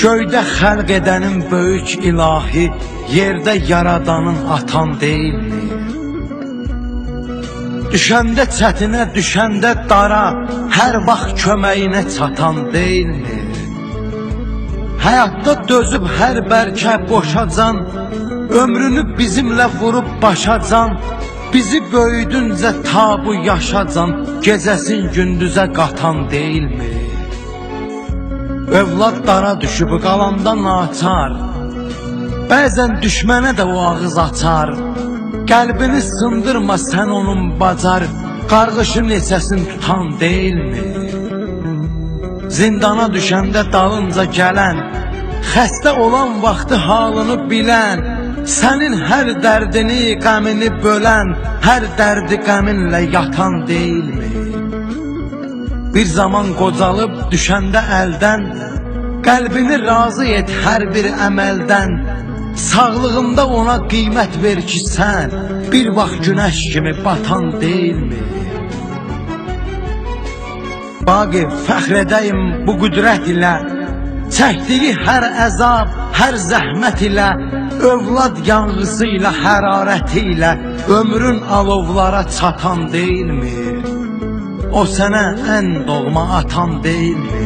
Göydə xəlq edənin böyük ilahi, yerdə yaradanın atan deyilmi? Düşəndə çətinə, düşəndə dara, hər vaxt köməyinə çatan deyilmi? Həyatda dözüb hər bərkə boşacan, ömrünü bizimlə vurub başacan, bizi böyüdüncə ta bu yaşacan, gecəsin gündüzə qatan deyilmi? Övlad dara düşüb qalanda naçar, bəzən düşmənə də o ağız açar. Qəlbini sındırma sən onun bacar, qarğışı neçəsin tutan deyilmi? Zindana düşəndə dalınca gələn, xəstə olan vaxtı halını bilən, sənin hər dərdini, qəmini bölən, hər dərdi qəminlə yatan deyilmi? Bir zaman qocalıb düşəndə əldən, qəlbini razı et hər bir əməldən, sağlığında ona qiymət ver ki sən, bir vaxt günəş kimi batan deyilmi? Baqi fəxr edəyim bu qüdrət ilə, çəkdiyi hər əzab, hər zəhmət ilə, övlad yanğısı ilə, hərarəti ilə, ömrün alovlara çatan deyilmi? O sənə ən doğma atan deyilmi?